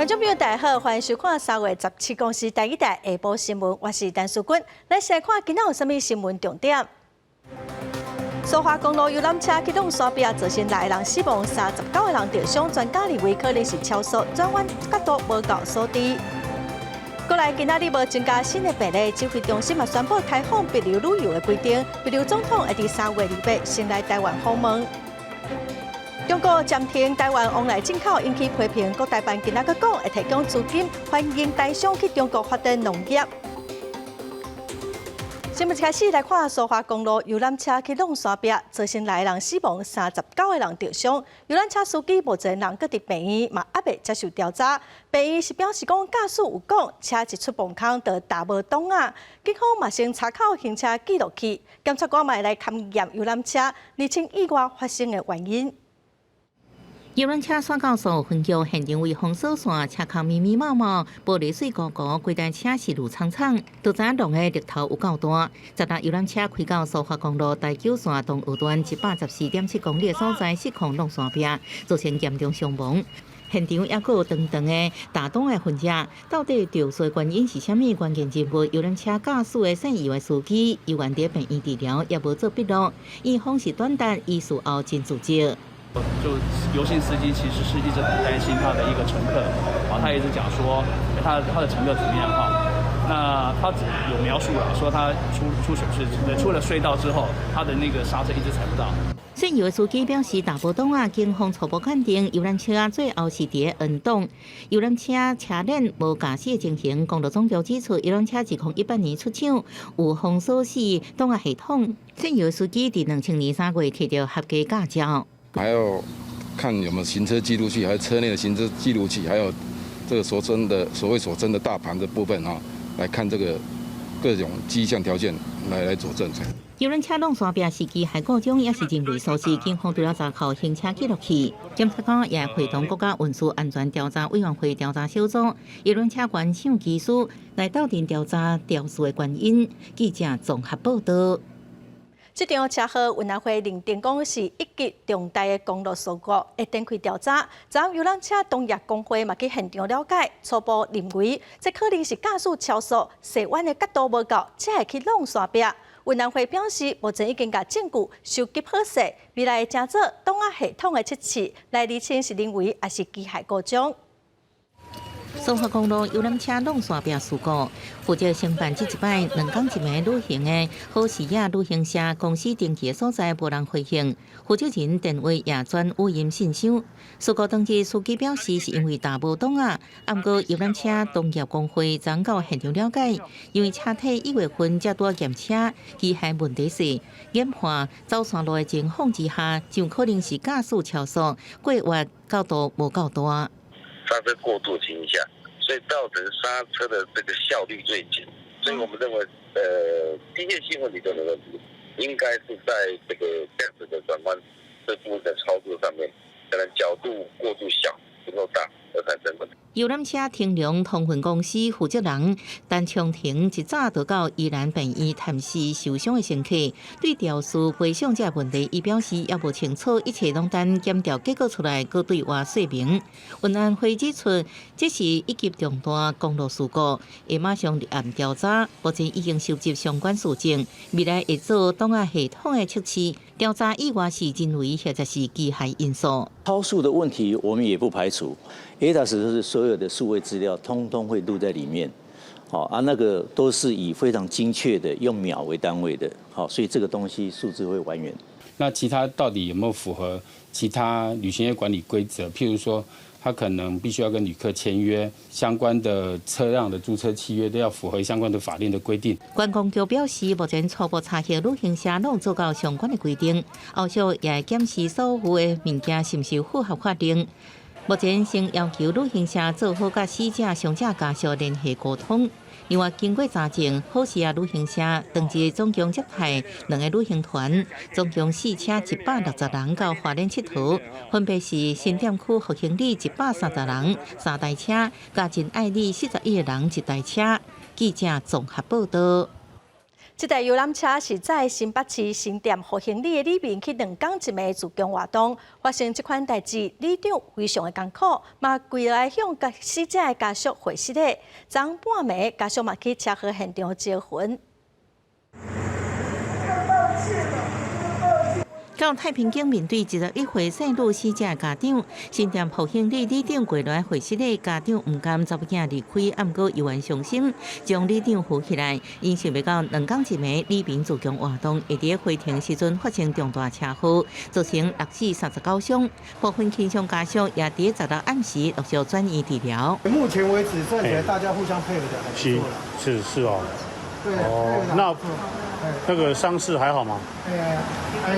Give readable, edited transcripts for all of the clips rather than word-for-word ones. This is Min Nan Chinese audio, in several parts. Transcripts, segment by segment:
觀眾朋友大家好，歡迎收看3月17公視台語台下晡新聞，我是陳淑君。來先看今仔有啥物新聞重點。蘇花公路遊覽車去挵山壁，造成六个人死亡，39個人著傷。專家認為可能是超速轉彎角度無夠所致。過來今仔日無增加新的病例，指揮中心嘛宣布開放帛琉旅遊的規定，帛琉總統會佇3月28先來台灣訪問。中國暫停台灣往來進口，引起批評。國台辦今仔閣講會提供資金，歡迎台商去中國發展農業。新聞一開始來看蘇花公路遊覽車去挵山壁，造成六个人死亡，39個人著傷。遊覽車司機目前人閣佇病院，嘛猶未接受調查。病院是表示講駕駛有講，車一出墓空就踏無擋仔。警方嘛先查考行車記錄器，檢察官嘛會來勘驗遊覽車，釐清意外發生的原因。遊覽車煞到蘇澳分局現場為封鎖線，車殼密密麻麻，玻璃碎糊糊，規台車是滷蒼蒼，都知影撞的力頭有夠大。昨日遊覽車開到蘇花公路台九線東二段114.7公里的所在，失控挵山壁，造成嚴重傷亡。現場猶閣有長長的踏擋的痕跡，到底肇事原因是啥物？關鍵人物遊覽車駕駛的姓余的司機，猶原佇病院治療，也無做筆錄。伊方是轉達，伊事後真自責。就游姓司機其實是一直很擔心他的一個乘客，啊，他一直講說他的乘客怎麼樣哈？那他有描述了，說他出水是出了隧道之後，他的那個剎車一直踩不到。姓余的司機表示，踏無擋仔，警方初步鑑定遊覽車最後是佇咧擋，遊覽車車鏈無駕駛的情形。公路總局指出，遊覽車自2018年出廠有封鎖式擋仔系統。姓余的司機佇2000年3月提著合格駕照。還要看有沒有行車記錄器，還有車內的行車記錄器，還有這個所偵的所謂所偵的大盤的部分啊，來看這個各種跡象條件來佐證。遊覽車挵山壁是機械故障，抑是人為疏失？警方除了查考行車記錄器，檢察官也會同國家運輸安全調查委員會調查小組、遊覽車原廠技師來鬥陣調查肇事的原因。記者綜合報道。這場車禍，運安會認定講是一級重大的公路事故，會展開調查。昨昏遊覽車同業公會嘛去現場了解，初步認為這可能是駕駛超速、踅彎的角度無夠，才會去挵山壁。運安會表示，目前已經共證據收集好勢，未來會加做擋仔系統的測試，來釐清是人為抑是機械故障。蘇花公路遊覽車挵山壁事故，負責承辦這一擺兩工一暝旅行的好時仔旅行社公司登記的所在無人回應，負責人電話也轉語音信箱。事故當日，司機表示是因為踏無擋仔，毋過遊覽車同業公會昨到現場了解，因為車體1月份才拄驗車，機械問題是研判走山路的情況之下，就可能是駕駛超速，過彎角度無夠大。剎車過度情況下，所以造成剎車的這個效率銳減。所以我們認為，機械性問題都沒問題，應該是在這個駕駛的轉彎這部分的操作上面，可能角度過度小，不夠大而產生問題。遊覽車天龍通運公司負責人陳長廷一早就到宜蘭病院探視受傷的乘客，對肇事賠償這個問題，伊表示猶無清楚，一切攏等檢調結果出來，閣對外說明。運安會指出，這是一級重大公路事故，會馬上立案調查，目前已經收集相關事證，未來會做擋仔系統的測試，調查意外是人為或者是機械因素。超速的問題，我們也不排除。ADAS 就是所有的數位資料，通通會錄在裡面，好啊，那個都是以非常精確的用秒為單位的，好，所以這個東西數字會還原。那其他到底有沒有符合其他旅行業管理規則？譬如說，他可能必須要跟旅客簽約，相關的車輛的租車契約都要符合相關的法令的規定。觀光局表示，目前初步查核旅行社攏做到相關的規定，後續也會檢視所有的物件是毋是符合法令。目前先要求旅行社做好佮死者傷者家屬聯繫溝通。另外，經過查證，好時仔旅行社當日總共接待兩个旅行團，總共四車160人到花蓮𨑨迌，分別是新店區復興里130人三台車，佮仁愛里41個人一台車。記者綜合報道。這台遊覽車是載新北市新店復興里的里民去兩工一暝自強活動，發生這款代誌，里長非常的艱苦，嘛跪來向死者的家屬回失禮。昨半暝家屬嘛去車禍現場招魂。到太平間面對21歲細女死者家長，新店復興里里長過來會失禮，家長毋甘查某囝離開，毋過猶原傷心，將里長扶起來。𪜶想袂到兩工一暝，里民自強活動會佇回程時陣發生重大車禍，造成六死39傷，部分輕傷家屬也佇16暗時陸續轉院治療。目前為止，算起來大家互相配合得還不錯啦。是是哦。對，哦，那個傷勢還好嗎？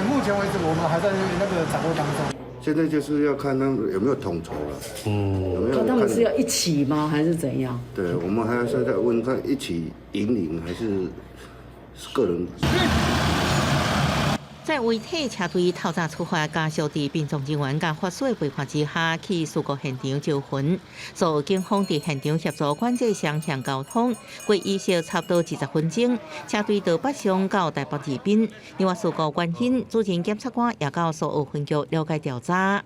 目前為止我們還在那個掌握當中。現在就是要看他們有沒有統籌了。有沒有？他們是要一起嗎？還是怎樣？對，我們還要現在問他一起引領還是個人？在遺體車隊透早出發，家屬佇殯葬人員佮法師的陪伴之下，去事故現場招魂。所有警方佇現場協助管制雙向交通，過儀式差不多20分鐘，車隊就北上到台北治殯。另外，事故原因，主任檢察官也到蘇澳分局了解調查。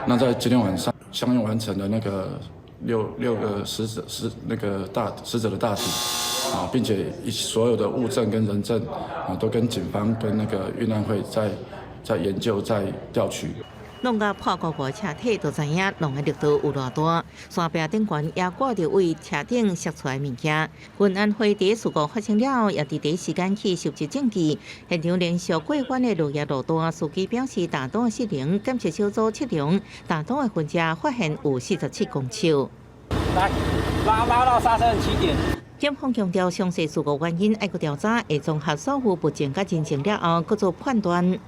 那在今天晚上，相應完成了那個六個死者死那個大死者的大體。啊，並且所有的物證跟人證啊，都跟警方跟那個運安會在研究、在調取。弄甲破糊糊車體，就知影弄的力度有偌大。山壁頂懸也掛著為車頂摔出來物件。運安會佇事故發生了後，也佇第一時間去收集證據。現場連續過彎的落葉路段，司機表示大擋失靈，檢測小組測量大擋的分車，發現有47公尺。來，拉到剎車的起點。檢方強調，詳細事故原因愛閣調查，會綜合所有物證佮人證了後，閣做判斷。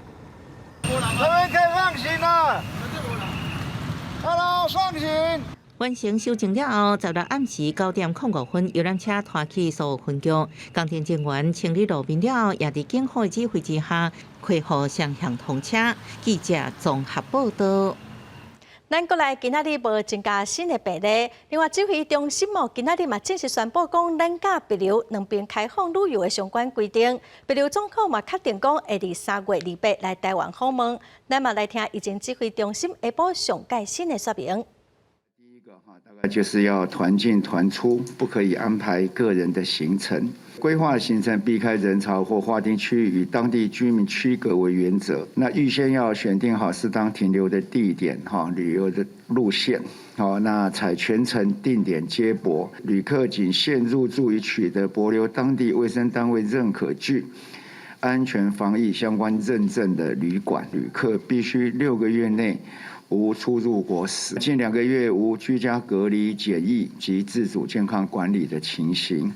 他們可以放行啦！Hello，放行。完成修正了後，16暗時9點05分，遊覽車拖去蘇澳分局，工程人員清理路面了後，也佇警方的指揮之下，恢復雙向通車。記者綜合報道。咱國內今仔日無增加新的病例，另外指揮中心哦，今仔日嘛正式宣布講，咱佮帛琉兩邊開放旅遊的相關規定。帛琉總統嘛確定講，會佇3月28來台灣訪問。咱嘛來聽疫情指揮中心下晡上蓋新的說明。第一個哈，大概就是要團進團出，不可以安排個人的行程。規劃行程避開人潮或劃定區域與當地居民區隔為原則。那預先要選定好適當停留的地點，哈，旅遊的路線，好，那採全程定點接駁，旅客僅限入住已取得帛琉當地衛生單位認可具安全防疫相關認證的旅館，旅客必須6個月內無出入國史，近2個月無居家隔離檢疫及自主健康管理的情形。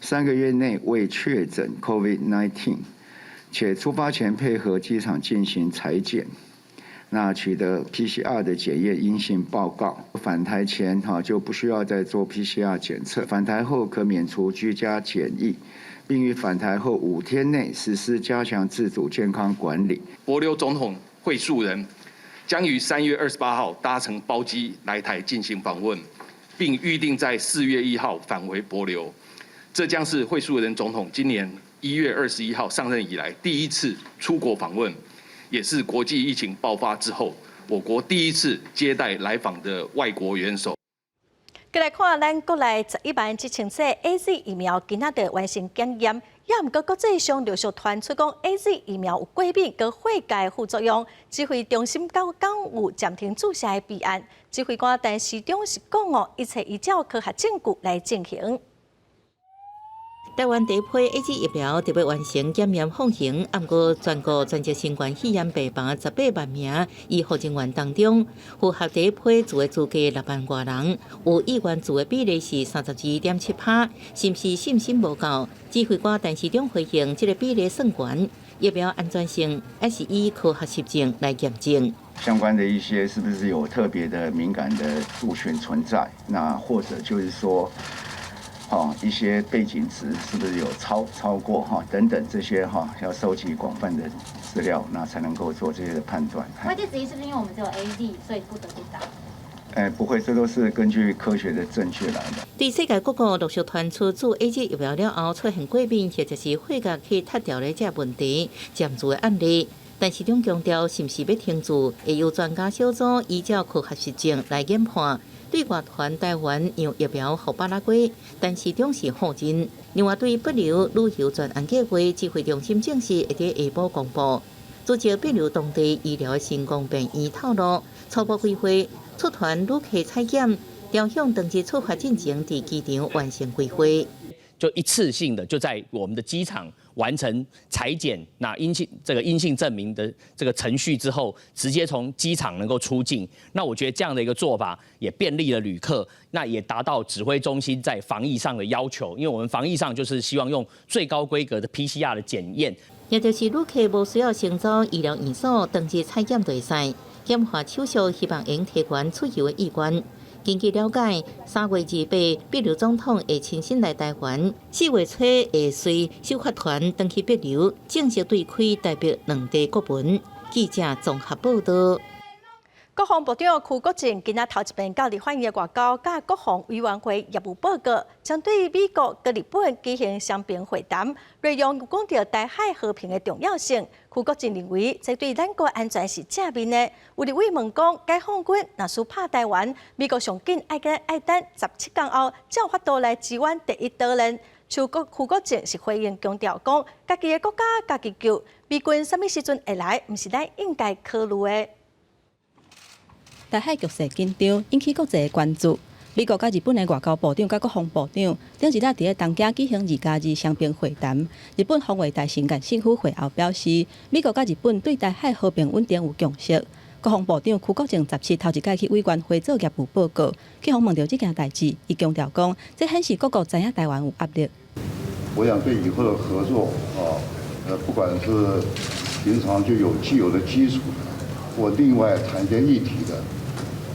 3個月內未確診 COVID-19，且出發前配合機場進行採檢，那取得 PCR 的檢驗陰性報告。返台前哈就不需要再做 PCR 檢測，返台後可免除居家檢疫，並於返台後5天內實施加強自主健康管理。帛琉總統惠恕仁將於3月28號搭乘包機來台進行訪問，並預定在4月1號返回帛琉。這將是惠恕仁總統今年1月21號上任以來第一次出國訪問，也是國際疫情爆發之後，我國第一次接待來訪的外國元首。過來看，咱國內11萬7千劑 AZ 疫苗今仔日完成檢驗，也毋過國際上陸續傳出講 AZ 疫苗有過敏佮血液副作用，指揮中心九講有暫停注射的備案。指揮官陳時中是講哦，一切依照科學證據來進行。台灣第一批 AZ 疫苗特別完成檢驗放行，毋過全國全職新冠肺炎病房18萬名醫護人員當中，符合第一批注的資格6萬外人，有意願注的比例是32.7%，是毋是信心無夠？指揮官陳時中回應，這個比例算懸，疫苗安全性還是以科學實證來驗證。相關的一些是不是有特別的敏感的族群存在？那或者就是說，哈，一些背景值是不是有超過哈？等等這些哈，要收集廣泛的資料，那才能夠做這些的判斷。外界質疑是不是因為我們只有 AZ，所以不得不打？哎，不會，這都是根據科學的證據來的。佇世界各國陸續傳出注 AZ 疫苗了後出現過敏或者是血壓去脫掉的這問題，暫住的案例。陳時中強調，是毋是欲停注，會由專家小組依照科學實證來研判。對外傳台灣讓疫苗予巴拉圭，陳時中是否認。另外，對帛琉旅遊專案計劃指揮中心證實會佇下晡公布，組織帛琉當地醫療的成功病院透露，初步規劃出團旅客採檢，調向當日出發進前，佇機場完成規劃。就一次性的就在我們的機場完成採檢，那陰性這個陰性證明的這個程序之後，直接從機場能夠出境。那我覺得這樣的一個做法也便利了旅客，那也達到指揮中心在防疫上的要求。因為我們防疫上就是希望用最高規格的 PCR 的檢驗。也就是旅客無需要先走醫療院所登記採檢就會使，簡化手續，希望能提懸出遊的意願。根據了解，3月28，帛琉總統會親身來台灣；4月初會隨首發團轉去帛琉，正式對開台帛兩地國門。記者綜合報道。國防部長邱國正今仔頭一遍到立法院外交佮國防委員會業務報告，針對美國佮日本舉行雙邊會談，內容有講著台海和平的重要性。邱國正認為，這對咱國安全是正面的。有立委問講，解放軍若是拍台灣，美國上緊愛愛等17天後，才有法度來支援第一島鏈。邱國正是回應強調講，家己的國家家己救，美軍啥物時陣會來，毋是咱應該考慮的。台海局勢緊張，引起國際的關注。美國佮日本的外交部長佮國防部長頂一日佇咧東京舉行2加2雙邊會談。日本防衛大臣岸信夫會後表示，美國佮日本對台海和平穩定有共識。國防部長邱國正17頭一擺去委員會做業務報告，去予問著這件代誌，伊強調講，這顯示各國知影台灣有壓力。我想對以後的合作啊，不管是平常就有既有的基礎，或另外談一些議題的。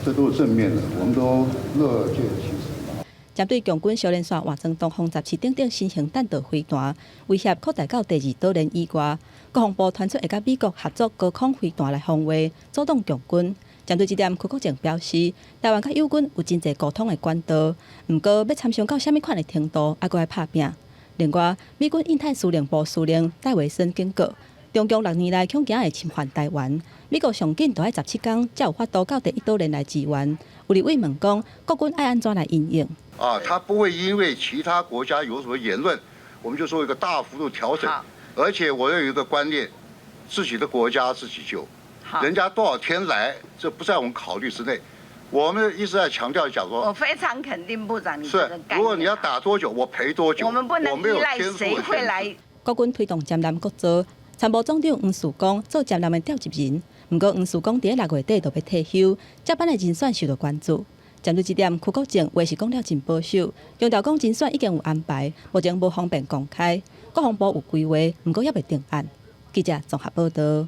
這都是正面的，我們都樂見其成。針對共軍小連線換裝東風十七等等新型彈道飛彈，威脅擴大到第二島鏈以外，國防部傳出會佮美國合作高空飛彈來防衛，阻擋共軍。針對這點，邱國正表示，台灣佮友軍有真濟溝通的管道，毋過欲參詳到啥物款的程度，猶閣愛拍拚。另外，美軍印太司令部司令戴維森警告，中共6年來恐驚會侵犯台灣，美國上緊都愛17天才有法度到第一島鏈來支援。有立委問講，國軍愛按怎來因應？啊，他不會因為其他國家有什麼言論，我們就做一個大幅度調整。而且我有一個觀念，自己的國家自己救，人家多少天來，這不在我們考慮之內。我們一直在強調講說，我非常肯定部長你是，如果你要打多久，我陪多久。我們不能依賴誰會來。國軍推動戰艦國造，參謀總長黃樹光做戰艦的召集人。毋過黃樹光佇咧6月底就欲退休，接班的人選受到關注。針對這點，邱國正話是講了真保守，強調講人選已經有安排，目前無方便公開。國防部有規劃，毋過猶未定案。記者綜合報道。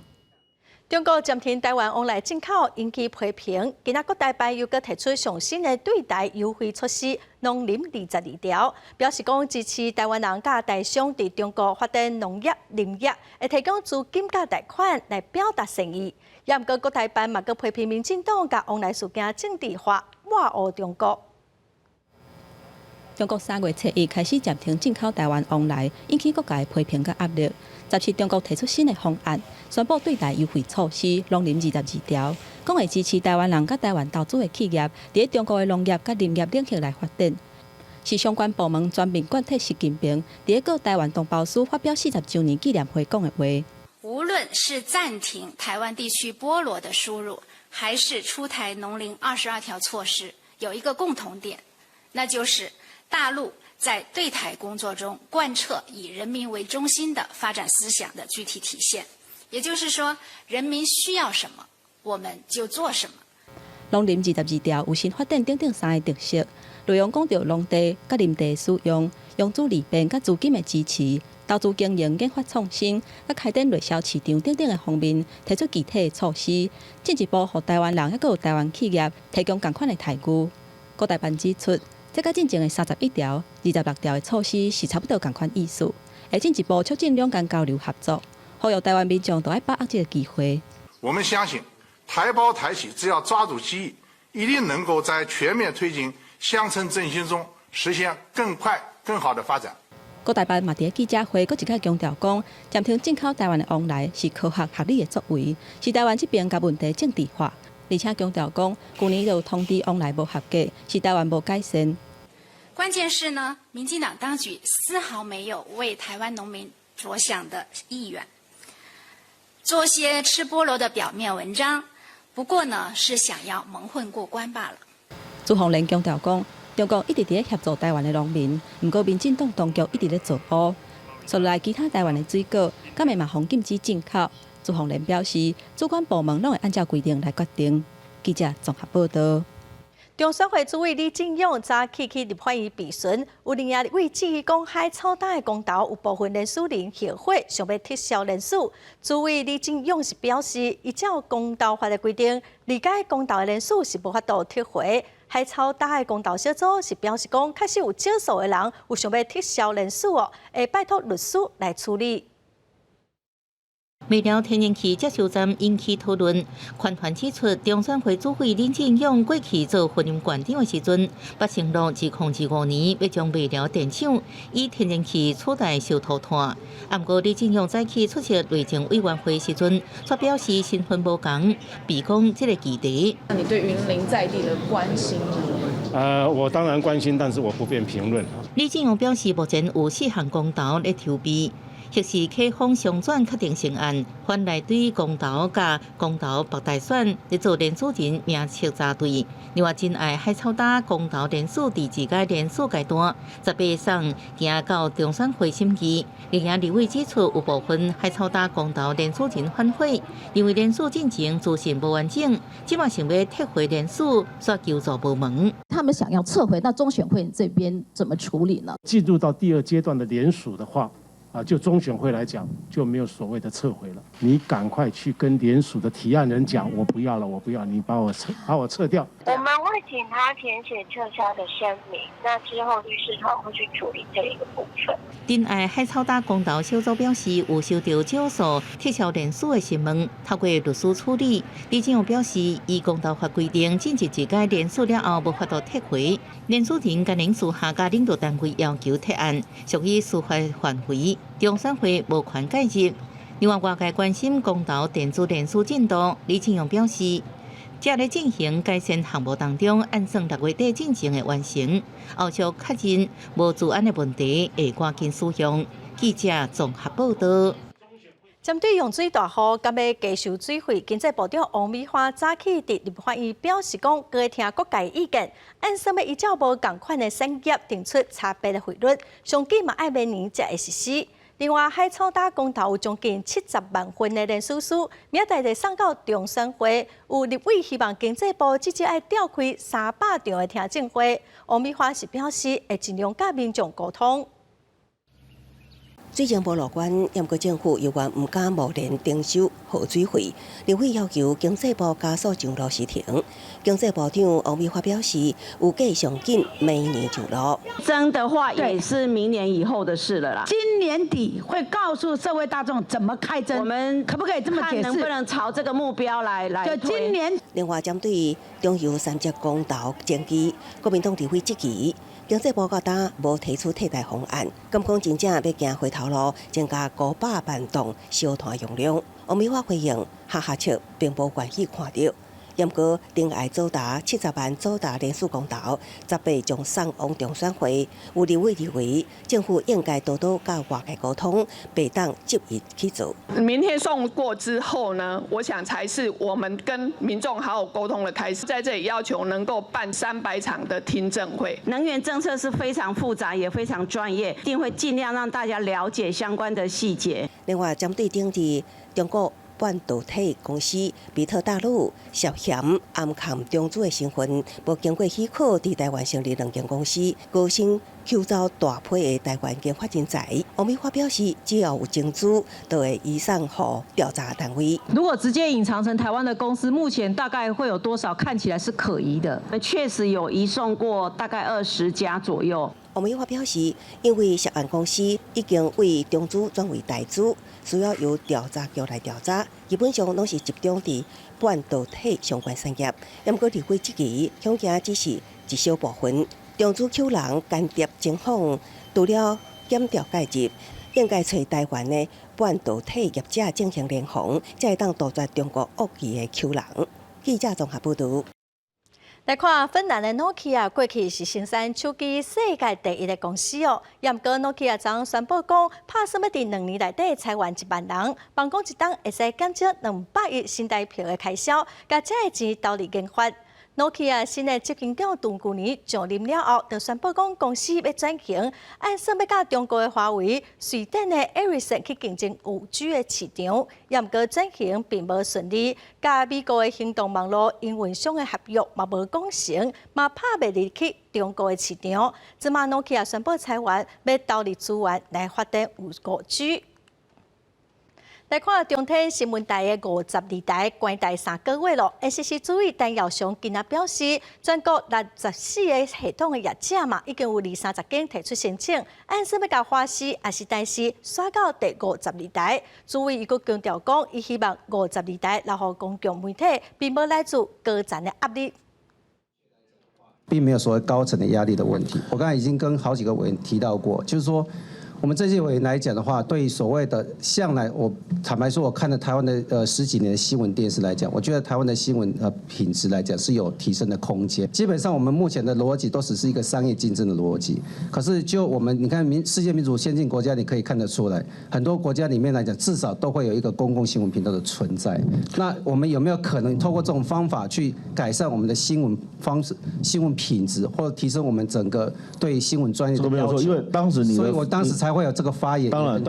中國暫停台灣往來進口，引起批評。今仔國台辦又閣提出上新的對台優惠措施，農林22條，表示講支持台灣人佮台商佇中國發展農業、林業，會提供資金佮貸款來表達善意。也毋過國台辦嘛閣批評民進黨共王來事件政治化，抹黑中國。中國3月7日開始暫停進口台灣往來，引起各界批評佮壓力。17中國提出新的方案，宣布對台優惠措施，農林22條，講會支持台灣人佮台灣投資的企業，佇中國的農業佮林業領域來發展。是相關部門全面貫徹習近平佇咧台灣同胞書發表40週年紀念會講的話。無論是暫停台灣地區菠蘿的輸入，還是出台農林22條措施，有一個共同點，那就是大陸在對台工作中貫徹以人民為中心的發展思想的具體體現。也就是說，人民需要什麼，我們就做什麼。農林22條有新發展等等三个特色，內容講著農地佮林地使用、融資利便佮資金的支持、投資經營、研發創新、佮開展內銷市場等等的方面，提出具體的措施，進一步予台灣人猶閣有台灣企業提供仝款的待遇。國台辦指出，這佮進前的31條、26條的措施是差不多仝款意思，會進一步促進兩岸交流合作，呼籲台灣民眾都愛把握這个機會。我們相信，台胞台企只要抓住機遇，一定能夠在全面推進鄉村振興中實現更快、更好的發展。郭台銘嘛佇記者會，閣一擺強調講，暫停進口台灣的往來是科學合理的作為，是台灣這邊共問題政治化，而且強調講，舊年就通知往來無合格，是台灣無改善。關鍵是呢，民進黨當局絲毫沒有為台灣農民着想的意願，做些吃菠蘿的表面文章，不過呢是想要蒙混過關罷了。朱鳳蓮強調講，中國一直佇咧協助台灣的農民，毋過民進黨當局一直咧造烏。所來其他台灣的水果，敢會嘛予禁止進口？朱鳳蓮表示，主管部門攏會按照規定來決定。記者綜合報道。中選會主委李進勇早起去立法院備詢，有另外立委質疑講海草礁的公投有部分連署人後悔，想欲撤銷連署。主委李進勇是表示，依照公投法的規定，理解公投的連署是無法度撤回。海草礁的公投小組是表示講，確實有少數的人有想欲撤銷連署哦，會拜託律師來處理。麥寮天然氣接收站引起討論，環團指出，中選會主委林進勇過去做婚姻館長的時陣，捌承諾2025年欲將麥寮電廠以天然氣取代燒塗炭。毋過李進勇早起出席內政委員會時陣，卻表示身份無仝，避講這個議題。那你對雲林在地的關心呢？我當然關心，但是我不便評論。李進勇表示，目前有四項公投咧籌備。或是開放商轉確定成案，反來對公投佮公投北大選咧做連署人名冊查對。另外，珍愛海草礁公投連署佇二階連署階段，18送行到中選會審議。另外，立委指出，有部分海草礁公投連署人反悔，認為連署進程資訊無完整，這馬想欲撤回連署，煞求助無門。他們想要撤回，那中選會這邊怎麼處理呢？進入到第二階段的聯署的話，啊，就中選會來講，就沒有所謂的撤回了。你趕快去跟聯署的提案人講，我不要了，我不要，你把我撤，把我撤掉。我們會請他填寫撤銷的聲明，那之後律師團會去處理這一個部分。珍愛海草礁公投小組表示，有收到少數撤銷聯署的詢問，透過律師處理。李進勇表示，依公投法規定，進入二階聯署了後，無法度撤回。聯署人敢能私下佮領導單位要求提案，屬於司法範圍，中選會無權介入。另外，外界關心公投電子聯署進度，李進勇表示，正咧進行改善項目當中，按算6月底進前會完成，後續確認無資安的問題，會趕緊使用。記者綜合報道。針對用水大戶敢欲加收水費，經濟部長王美花早起佇立法院表示講，閣會聽各界意見，按算欲依照無仝款的產業定出差別的費率，上緊嘛愛明年才會實施。另外，海草礁公投有將近70萬份的連署書，明仔載就送到中選會，有立委希望經濟部至少愛召開300場的聽證會。王美花是表示會盡量佮民眾溝通。水情無樂觀，毋過政府猶原毋敢貿然徵收耗水費，立委要求經濟部加速上路時程。經濟部長王美花表示，預計上緊明年上路。徵的話也是明年以後的事了啦。今年底會告訴社會大眾怎麼開徵。我們可不可以這麼解釋？能不能朝這個目標來就今年。另外，針對中油三接公投爭議，國民黨立委質疑。經濟部到今無提出替代方案，敢講真正欲行回頭路，增加500萬噸燒炭容量。王美花回應：哈哈笑，並無願意看著。毋過，珍愛祖達70萬祖達連署公投，18將送往中選會。有立委認為，政府應該多多佮外界溝通，袂當執意去做。明天送過之後呢，我想才是我們跟民眾好好溝通的開始。在這裡要求能夠辦300場的聽證會。能源政策是非常複雜，也非常專業，一定會盡量讓大家了解相關的細節。另外，針對頂日中國半導體公司比特大陸涉嫌暗崁中資的身份，無經過許可，佇台灣成立兩間公司，高薪吸走大批的台灣研發人才。王美花表示，只要有證據，就會移送予調查單位。如果直接隱藏成台灣的公司，目前大概會有多少看起來是可疑的？確實有移送過大概20家左右。王美花表示，因為涉案公司已經為中資轉為台資，需要由調查局來調查。基本上攏是集中佇半導體相關產業。毋過立委質疑，恐驚只是一小部分。中資抾人間諜情況，除了檢調介入，應該揣台灣的半導體業者進行聯防，才會當杜絕中國惡意的抾人。記者綜合報導。來看芬蘭的 Nokia 過去是生產手機世界第一的公司哦。毋過 Nokia 昨宣布講，拍算欲佇2年內底裁員1萬人，放講一冬會使減少200億新台幣的開銷，共這个錢投入研發。Nokia 新的執行長從舊年上任了後，就宣布講公司欲轉型，按算欲佮中國的華為、瑞典的埃里森去競爭5G 的市場。毋過轉型並無順利，佮美國的行動網路營運商的合約嘛無講成，嘛拍袂入去中國的市場。這馬 Nokia 宣布裁員，欲投入資源來發展5G。來看中天新聞台的52台關台3個月咯。NCC 主委陳耀祥今仔表示，全國64個系統的業者嘛，已經有二三十間提出申請，按算欲共華視抑是台視徙到第52台。主委伊閣強調講，伊希望五十二台留予公共媒體，並無來自高層的壓力。並沒有所謂高層的壓力的問題。我剛才已經跟好幾個委員提到過，就是說。我們這些委員來講的話，對所謂的向來，我坦白說，我看了台灣的十幾年的新聞電視來講，我覺得台灣的新聞品質來講是有提升的空間。基本上我們目前的邏輯都只是一個商業競爭的邏輯。可是就我們你看世界民主先進國家，你可以看得出來，很多國家裡面來講，至少都會有一個公共新聞頻道的存在。那我們有沒有可能透過這種方法去改善我們的新聞方式、新聞品質，或者提升我們整個對新聞專業的要求？因為當時你，所以我當時才會有這個發言。當然，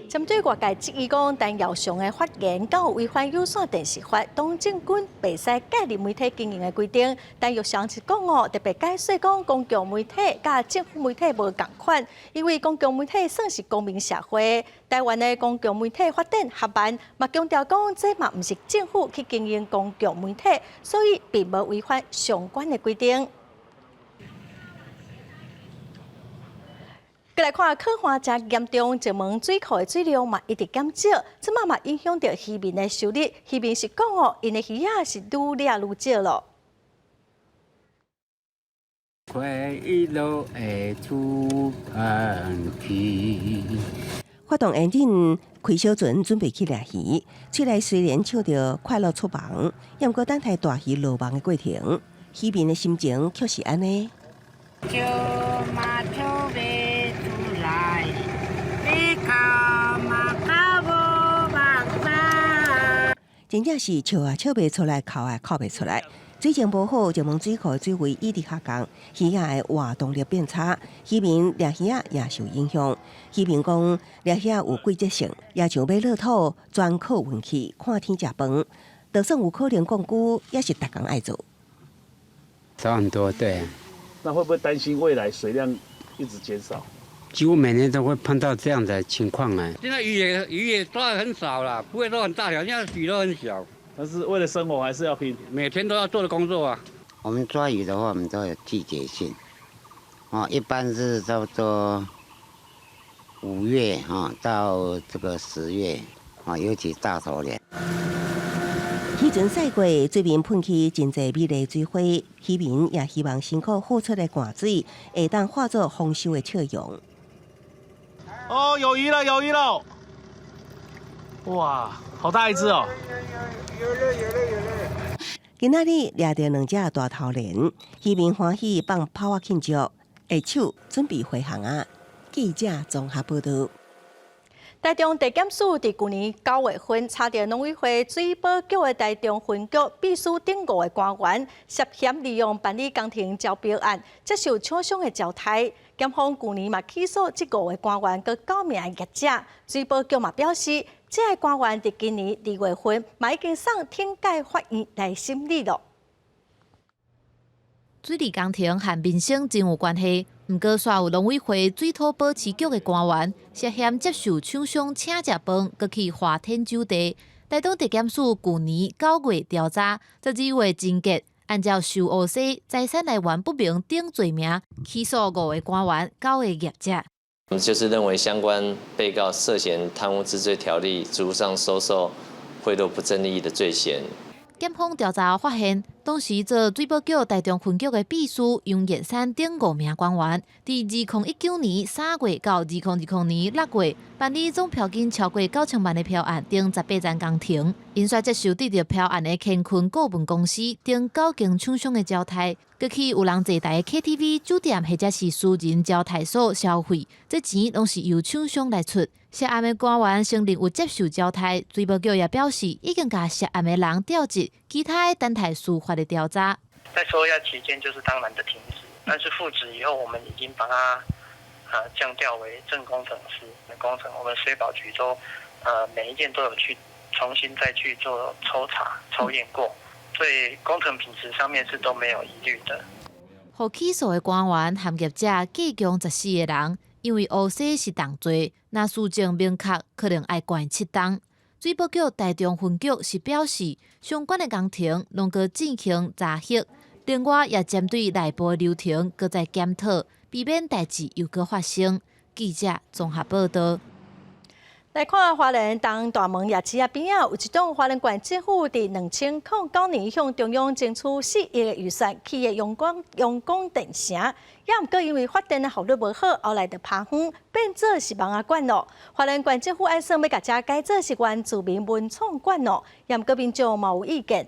針對外界質疑講，陳耀祥的發言敢有違反有線電視法，董政軍袂使介入媒體經營的規定。陳耀祥是講哦，特別解說講公共媒體佮政府媒體無仝款，因為公共媒體算是公民社會，台灣的公共媒體發展較慢，嘛強調講這嘛毋是政府去經營公共媒體，所以並無違反相關的規定。閣來看旱旱誠嚴重，石門水庫的水量嘛一直減少，這馬嘛影響著漁民的收入。漁民是講哦，𪜶的魚仔是愈掠愈少咯。快樂的出盤去。活動現場開小船準備去掠魚，喙內雖然唱著快樂出網，毋過等待大魚落網的過程，漁民的心情卻是按呢。笑嘛笑袂出來，欲哭嘛哭無目屎。真正是笑也笑袂出來，哭也哭袂出來。水情無好，石門水庫的水位一直下降，魚仔的活動力變差，漁民掠魚仔也受影響。漁民講，掠魚仔有季節性，也像欲落土，全靠運氣，看天食飯。就算有可能降龜，也是逐工愛做。少很多，對。那會不會擔心未來水量一直減少？幾乎每年都會碰到這樣的情況哎。現在魚也抓得很少了，不會說很大條，現在魚都很小。但是為了生活還是要拼，每天都要做的工作啊。我們抓魚的話，我們都有季節性，哦，一般是差不多5月哈到這個10月，啊，尤其大頭鰱。漁船駛過，水面噴起真濟美麗水花，漁民也希望辛苦付出的汗水會當化作豐收的笑容。哦，有魚了，有魚了！哇，好大一隻哦！有了，有了，有了！今仔日掠著兩隻大頭鰱，漁民歡喜放炮仔慶祝，下手準備回航啊！記者綜合報導。台中地檢署佇舊年9月份查著農委會水保局的台中分局秘書等五个官員涉嫌利用辦理工程招標案，接受廠商的招刣。檢方舊年嘛起訴這五个官員佮九名業者。水保局嘛表示，這个官員佇今年2月份嘛已經送懲戒法院來審理囉。水利工程和民生真有關係。毋過，煞有農委會水土保持局的官員涉嫌接受廠商請食飯，閣去華天酒地。台東地檢署舊年9月調查，12月偵結，按照收烏西財產來源不明等罪名起訴五个官員、九个業者。我們就是認為相關被告涉嫌貪污治罪條例，職務上收受賄賂不正利益的罪嫌。檢方調查發現，當時做水保局台中分局的秘書楊彦山等五名官員，佇2019年3月到2020年6月，辦理總票金超過9000萬的標案等18層工程，𪜶煞接受得著標案的乾坤顧問公司等九間廠商的招刣，閣去有人坐台的 KTV、酒店或者是私人招待所消費，這錢攏是由廠商來出。涉案的官員承認有接受招刣，水保局也表示已經共涉案的人調職，其他的等待司法的調查。在收押期間就是當然的停職，但是復職以後，我們已經把它降調為正工程師的工程，我們水保局都每一件都有去重新再去做抽查抽驗過，所以工程品質上面是都沒有疑慮的。予起訴的官員和業者計共14個人，因為烏西是重罪，若事證明確，可能愛關7冬。水保局台中分局是表示，相關的工程攏閣進行查核，另外也針對內部的流程閣再檢討，避免代誌又閣發生。記者綜合報道。來看花蓮東大門夜市仔邊仔，有一棟花蓮縣政府佇2009年向中央爭取4億的預算，起的陽光電城，也毋過因為發電的效率無好，後來就拋荒變做是網仔館咯。花蓮縣政府按算欲共這改做是原住民文創館咯，也毋過民眾嘛有意見。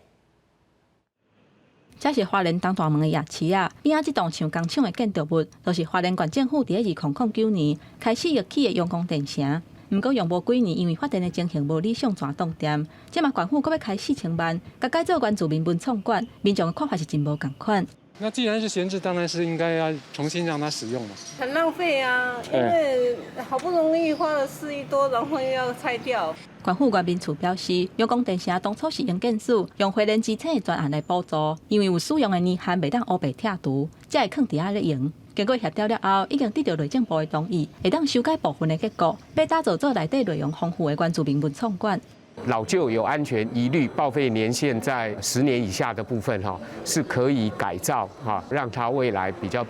這是花蓮東大門的夜市仔，邊仔這棟像工廠的建築物，就是花蓮縣政府佇2009年開始欲起的陽光電城。毋過用無幾年，因為發電的情形無理想，全斷電。這馬縣府閣欲開4000萬，共改做原住民文創館，民眾的看法是真無仝款。那既然是閒置，當然是應該要重新讓它使用嘛。很浪費啊，因為好不容易花了4億多，然後又要拆掉。縣府原民處表示，陽光電城當初是營建署用花蓮之星的專案來補助，因為有使用的年限袂當烏白拆除，才會囥佇遐咧用。經過協調了後，已經得到內政部的同意，會當修改部分的結構，欲打造做內底內容豐富的原住民文創館。老舊有安全疑慮、報廢年限在10年以下的部分，哈，是可以改造，哈，讓它未來比較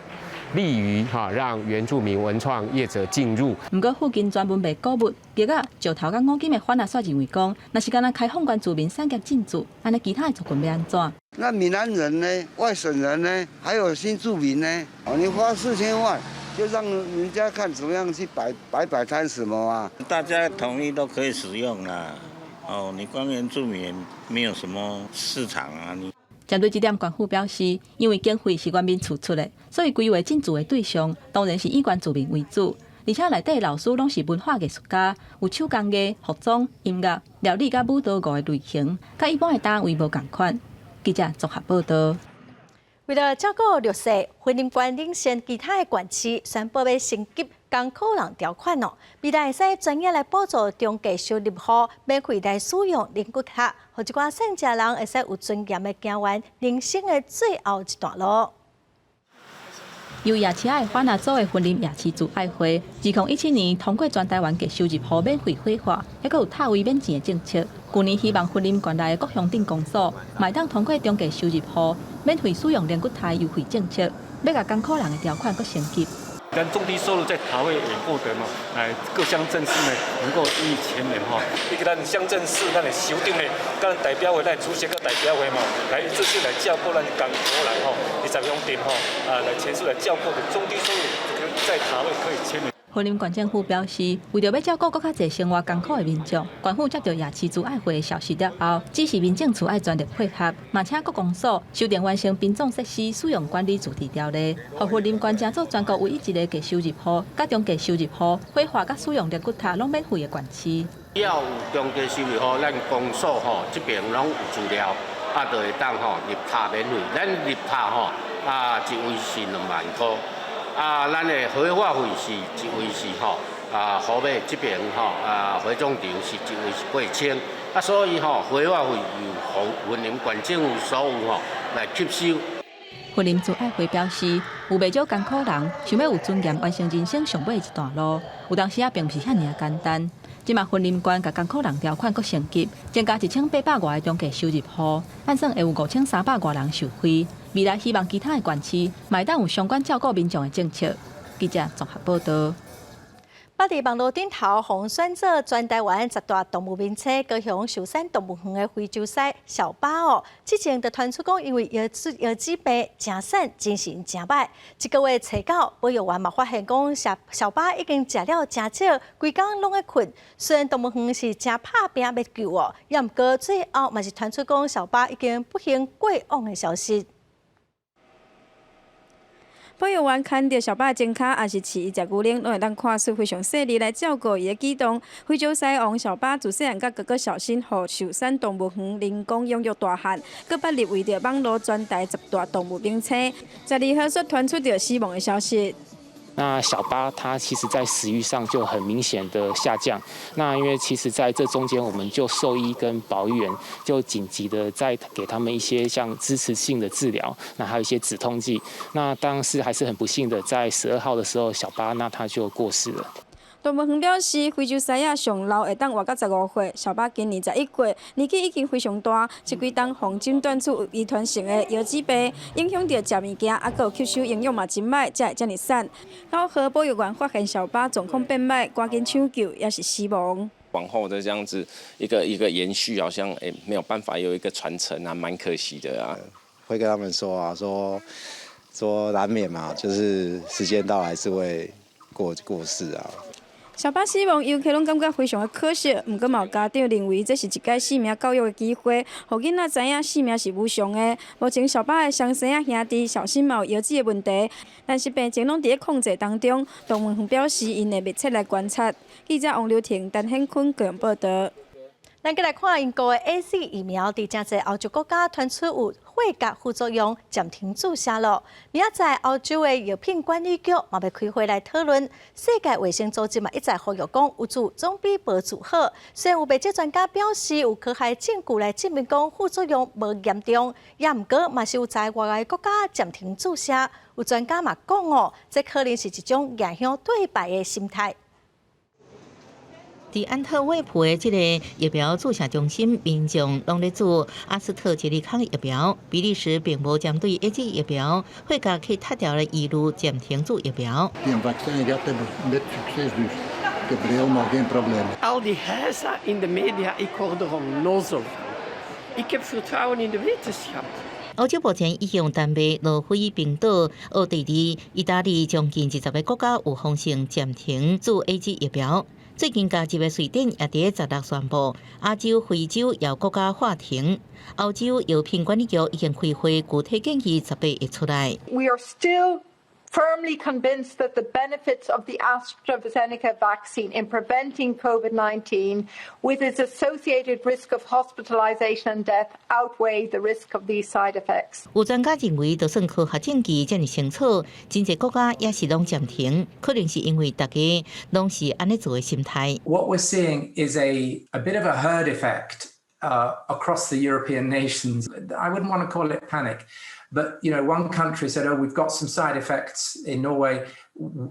利於哈，讓原住民文創業者進入。毋過附近專門賣古物、玉仔、石頭佮五金的販仔煞認為講，若是干焦開放原住民產業進駐，按呢其他的族群欲按怎？那閩南人呢？外省人呢？還有新住民呢？哦，你花4000萬，就讓人家看怎麼樣去擺擺擺攤什麼啊？大家統一都可以使用啦。哦，你光原住民沒有什麼市場啊？你針對這點，縣府表示，因為經費是原民處出的，所以規劃進駐的對象當然是以原住民為主。而且內底老師攏是文化藝術家，有手工藝、服裝、音樂、料理佮舞蹈五个類型，佮一般的單位無仝款。記者綜合報道。為了照顧弱勢，雲林縣領先其他的縣市，宣布欲升級艱苦人條款哦。未來會使專業來補助中低收入戶，免費來使用靈骨塔，予這寡散食人會使有尊嚴的行完人生的最後一段路。由夜市仔的販仔組的雲林夜市慈愛會，2017年通過全台灣低收入戶免費火化，猶閣有塔位免錢的政策。去年希望雲林縣內的各鄉鎮公所，嘛會當通過中低收入戶免費使用靈骨塔優惠政策，欲共艱苦人的條款閣升級。咱中低收入在塔位也獲得嘛，來各鄉鎮市呢能夠予以全免哈。以及咱鄉鎮市咱的首長呢，佮代表會，咱主席佮代表會嘛，來一致性來照顧咱艱苦人吼，20鄉鎮吼，啊來全數來照顧的中低收入在塔位可以全免。雲林縣政府表示，為著欲照顧閣較濟生活艱苦的民眾，縣府接著夜市慈愛會的消息了後，指示民政處愛全力配合，嘛請各公所修訂完成殯葬設施使用管理自治條例，予雲林縣成做全國唯一一个低收入戶、佮中低收入戶火化佮使用靈骨塔攏免費的縣市。只要有中低收入戶，咱公所吼這邊攏有資料，啊，就會當吼入塔免費。咱入塔吼啊，一位是2萬箍。啊，咱的火化費是一位是吼啊，湖尾這邊吼啊，火葬場是一位是8000，啊，所以吼火化費由雲林縣政府所有吼來吸收。雲林慈愛會表示，有袂少艱苦人想欲有尊嚴完成人生上尾一段路，有當時仔並毋是遐爾仔簡單。這馬雲林縣共艱苦人條款閣升級，增加1800外个中低收入戶，按算會有5300外人受惠。未來希望其他的縣市嘛會當有相關照顧民眾的政策。記者綜合報道。捌佇網路頂頭予人選做全台灣十大動物名冊高雄壽山動物園的非洲獅小巴哦，之前就傳出講因為腰子病誠瘦，精神誠䆀。這個月初九，保育員嘛發現講小小巴已經食了誠少，規工攏咧睏。雖然動物園是誠拍拚欲救哦，也毋過最後嘛是傳出講小巴已經不幸過往的消息。保育員牽著小巴前跤，抑是飼伊食牛奶，攏會當看出非常細膩來照顧伊的舉動。非洲獅王小巴自細漢佮哥哥小新，予壽山動物園人工養育大漢，閣捌入圍著網路全台十大動物名冊。12號煞傳出著死亡的消息。那小巴它其實在食慾上就很明顯的下降。那因為其實在這中間，我們就獸醫跟保育員就緊急的在給他們一些像支持性的治療，那還有一些止痛劑。那當時還是很不幸的，在12號的時候，小巴那他就過世了。動物園表示，非洲獅仔上老會當活到15歲，小巴今年11歲，年紀已經非常大。這幾冬予診斷出有遺傳性的腰子病，影響著食物件，抑閣有吸收營養嘛真䆀，才會遮爾瘦。9號保育員發現小巴狀況變䆀，趕緊搶救，也是死亡。往後的這樣子一個一個延續，好像沒有辦法有一個傳承啊，蠻可惜的啊。會跟他們說啊，說難免嘛，就是時間到還是會過世啊。小巴死亡，遊客攏感覺非常的可惜。毋過嘛有家長認為這是一擺生命教育的機會，予囡仔知影生命是無常的。目前小巴的雙生仔兄弟小新嘛有腰子的問題，但是病情攏佇咧控制當中。動物園表示，𪜶會密切來觀察。記者王劉婷、陳顯坤個人報道。咱閣來看英國的 AZ 疫苗，佇誠濟歐洲國家傳出有血壓副作用，暫停注射咯。明仔載歐洲的藥品管理局嘛欲開會來討論。世界衛生組織嘛一再呼籲講，有注總比無注好。雖然有袂少專家表示有科學證據來證明講副作用無嚴重，也毋過嘛是有在外來國家暫停注射。有專家嘛講哦，這可能是一種迎向對敗的心態。佇安特衛普的這个疫苗注射中心，民眾攏咧注阿斯特捷利康疫苗。比利時並無針對 AZ 疫苗，血壓去塔掉的疑慮暫停注疫苗。 Die vaccin gaat met succes, dus ik heb er helemaal geen probleem. Al die heisa in de media, ik word er onnozel van. Ik heb vertrouwen in de wetenschap. 歐洲目前已經丹麥、挪威、冰島、奧地利、意大利將近20个國家有風聲暫停注 AZ 疫苗。最近加入的瑞典也佇16宣布，亞洲、非洲也有國家喊停。歐洲藥品管理局已經開會，具體建議18會出來。 We are still firmly convinced that the benefits of the AstraZeneca vaccine in preventing COVID-19 with its associated risk of hospitalization and death outweigh the risk of these side effects. 有專家認為，就算科學證據遮爾清楚，真濟國家也是攏暫停，可能是因為大家攏是按呢做的心態。 What we're seeing is a bit of a herd effect across the European nations. I wouldn't want to call it panic. But one country said, "Oh, we've got some side effects in Norway.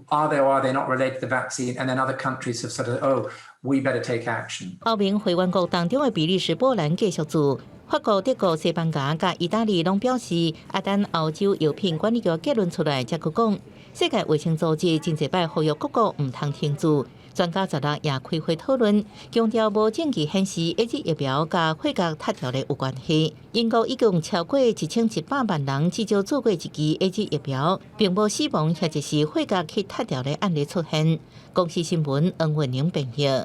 Are they or are they not related to the vaccine?" And then other countries have said, "Oh, we better take action." 歐盟會員國當中的比利時、波蘭繼續注，法國、德國、西班牙佮意大利攏表示，愛等歐洲藥品管理局結論出來，才閣講。世界衛生組織真濟擺呼籲各國毋通停注。專家16也開會討論，強調無證據顯示 AZ 疫苗佮血壓脫調的有關係。英國已經超過1100萬人至少注過一支 AZ 疫苗，並無死亡或者是血壓去脫調的案例出現。公視新聞黃文玲編譯。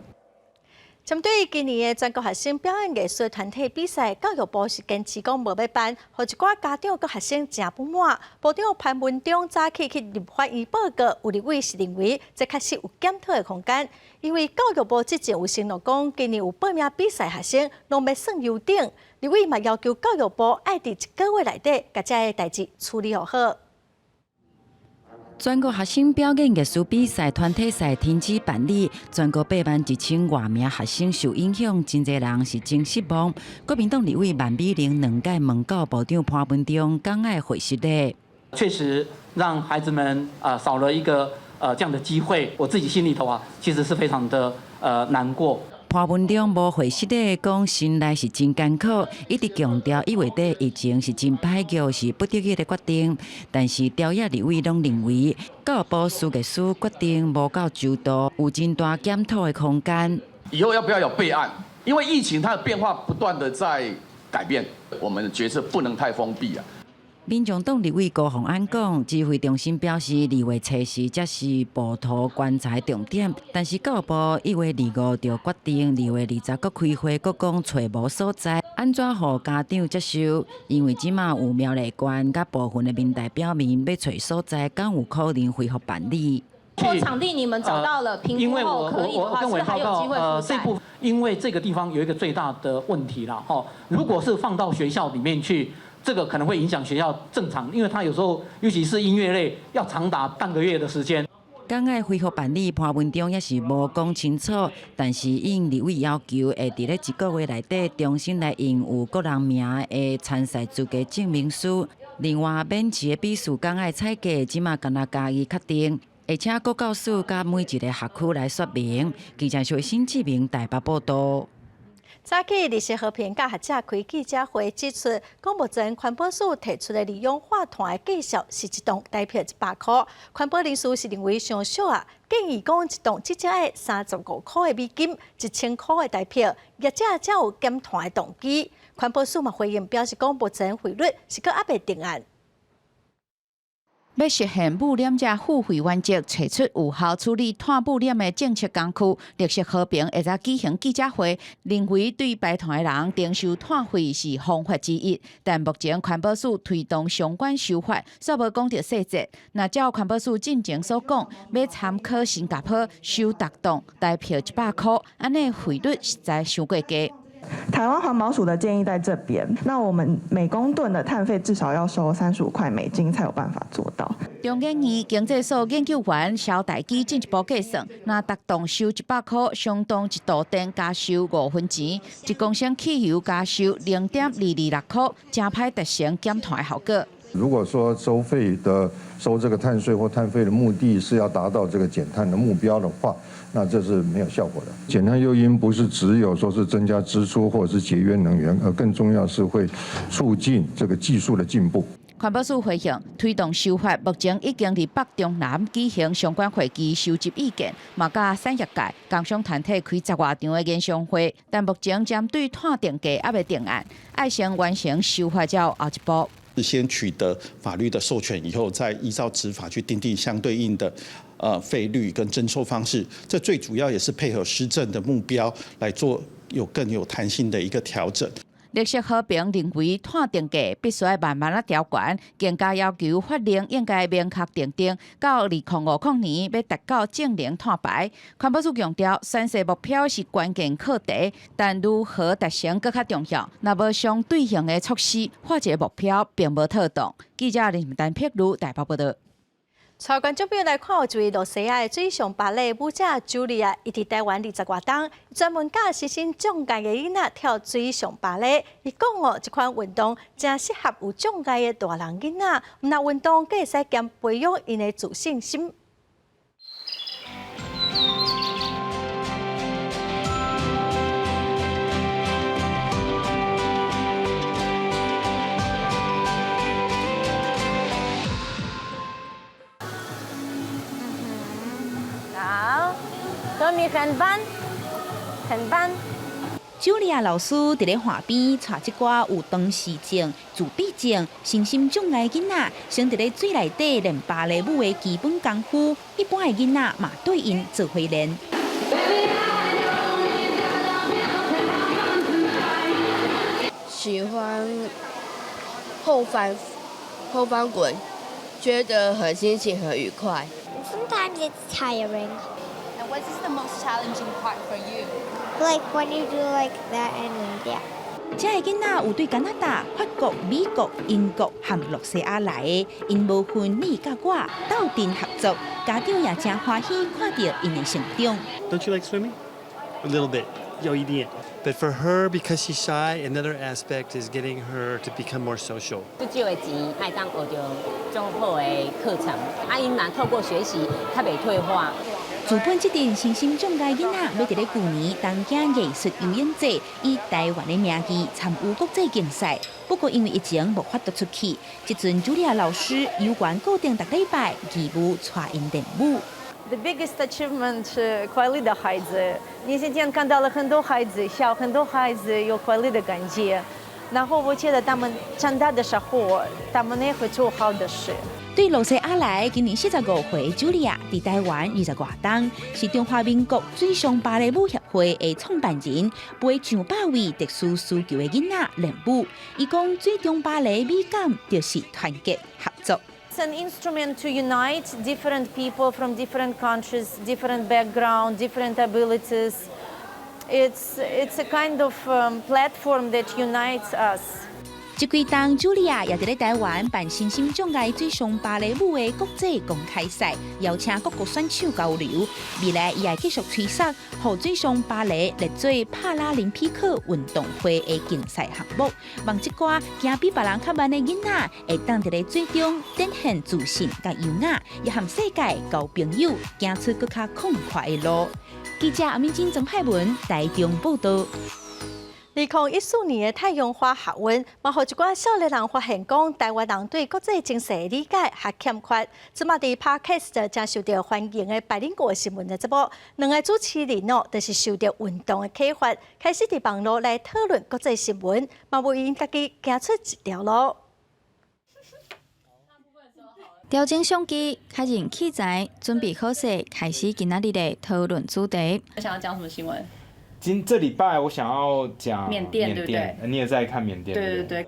針對今年的全國學生表演藝術團體比賽，教育部是堅持講無欲辦，予一寡家長佮學生誠不滿。部長潘文忠早起去立法院報告，有立委是認為這確實有檢討的空間，因為教育部之前有承諾講，今年有報名比賽學生攏欲算優等，立委嘛要求教育部愛佇一個月內底，共這个代誌處理予好。全國學生表演藝術比賽團體賽停止辦理，全國8萬1千外名學生受影響，真濟人是真失望。國民黨立委萬美玲兩擺問到部長潘文忠，講愛回實咧。確實讓孩子們啊少了一個這樣的機會，我自己心裡頭啊，其實是非常的難過。潘文忠無諱疾的講，心內是真艱苦，一直強調一月底疫情是真歹局，是不得已的決定。但是朝野立委攏認為，教育部司藝署決定無夠周到，有真大檢討的空間。以後要不要有備案？因為疫情它的變化不斷的在改變，我們的決策不能太封閉啊。民眾黨立委高虹安講，指揮中心表示，2月初四才是步塗棺材重點，但是教育部1月25就決定2月20閣開會，閣講揣無所在，按怎予家長接受？因為這馬有苗栗縣佮部分的民代表明，欲揣所在，敢有可能恢復辦理？場地你們找到了，評估後可以的話，是不是還有機會復賽？這部因為這個地方有一個最大的問題啦，吼，如果是放到學校裡面去。這個可能會影響學校正常，因為他有時候，尤其是音樂類，要長達半個月的時間。敢愛恢復辦理，潘文忠也是無講清楚，但是應立委要求，會佇咧一個月內底重新來印有個人名的參賽資格證明書。另外，免錢的比賽敢愛採計，這馬干焦嘉義確定，會請國教署佮每一个學區來說明。記者徐新志明台北報道。早起，綠色和平佮學者開記者會指出，講目前環保署提出的二氧化碳的計數是一噸台票100箍。環保人士是認為傷俗啊，建議講一噸至少愛35箍的美金，1000箍的台票，業者才有減碳的動機。環保署嘛回應表示，講目前費率是閣猶未定案。欲實現污染者付費原則，提出有效處理碳污染的政策工具。綠色和平下晝舉行記者會，認為對排碳的人徵收碳費是方法之一，但目前環保署推動相關修法，煞無講著細節。若照環保署進前所講，欲參考新加坡收逐噸台票100箍，按呢費率實在傷過低。台灣環保署的建議在這邊，那我們每公噸的碳費至少要收35塊美金才有辦法做到。中研院經濟所研究員蕭大基進一步計算，若逐噸收100箍，相當一度電加收5分錢，1公升汽油加收0.226箍，誠歹達成減碳的效果。如果說收費的收這個碳稅或碳費的目的是要達到這個減碳的目標的話，那這是沒有效果的。減碳誘因不是只有說是增加支出或者是節約能源，而更重要是會促進這個技術的進步。環保署回應，推動修法，目前已經佇北中南舉行相關會議收集意見，嘛佮產業界、工商團體開十外場的研商會，但目前針對碳定價猶未定案，愛先完成修法才有後一步。先取得法律的授權以後，再依照執法去訂定相對應的費率跟徵收方式。這最主要也是配合施政的目標來做有更有彈性的一個調整。綠色和平認為，碳定價必須愛慢慢仔調懸，更加要求法令應該明確訂定，到2050年欲達到淨零碳排。環保署強調，宣示目標是關鍵課題，但如何達成閣較重要。若無相對應的措施，畫一个目標並無妥當。記者林丹碧如台北報道。帶觀眾朋友來看，有一位露西亞的水上芭蕾舞者茱莉亞，伊佇台灣20外冬，專門教身心障礙的囡仔跳水上芭蕾。伊講哦，這款運動誠適合有障礙的大人囡仔，毋但運動，閣會使兼培養𪜶的自信心。好，多米很棒，很棒。茱莉亞老師佇咧岸邊帶這寡有唐氏症、自閉症、身心障礙囡仔，先佇咧水內底練芭蕾舞的基本功夫。一般的囡仔嘛對𪜶做伙練。喜歡後翻滾，覺得很心情很愉快。 Sometimes it's tiring. And what is the most challenging part for you? Like when you do like that and yeah. 這个囡仔有對加拿大、法國、美國、英國和露西亞來的，𪜶無分你佮我，鬥陣合作，家長也誠歡喜看著𪜶的成長。 Don't you like swimming? A little bit. 有一點。But for her, because she's shy, another aspect is getting her to become more social. 足少的錢，會當學著足好的課程，啊，𪜶若透過學習，較袂退化。自本這陣身心障礙囡仔，欲佇咧舊年東京藝術遊泳節以台灣的名義參與國際競賽，不過因為疫情無法度出去，這陣茱莉亞老師猶原固定逐禮拜義務帶𪜶練舞。 The biggest achievement 是快樂的孩子。你今天看到了很多孩子笑，很多孩子有快樂的感覺。然後我覺得他們長大的時候，他們也會做好的事。對露西亞來，今年45歲，茱莉亞佇台灣20外冬，是中華民國水上芭蕾舞協會的創辦人，陪上百位特殊需求的囡仔練舞。伊講水中芭蕾美感就是團結合作。 It's an instrument to unite different people from different countries, different background, different abilities. It's a kind of platform that unites us. 這幾冬，茱莉亞也佇咧台灣辦身心障礙水上芭蕾舞的國際公開賽，邀請各國選手交流。未來伊會繼續催促，予水上芭蕾列做帕拉林匹克運動會的競賽項目，望這寡行比別人較慢的囡仔，會當佇咧水中展現自信佮優雅，也和世界交朋友，行出閣較曠闊的路。記者阿敏晶、曾派文台中報道。2014年的太陽花學運，嘛，予一寡少年人發現講，台灣人對國際情勢的理解較欠缺。這馬佇 Podcast 誠受著歡迎的百靈果新聞的節目，兩个主持人哦，就是受著運動的啟發，開始佇網路來討論國際新聞，嘛為𪜶家己行出一條路。調整相機，確認器材，準備好勢，開始今仔日的討論主題。想要講什麼新聞？今這禮拜我想要講緬甸，對不對？你也在看緬甸，對對對。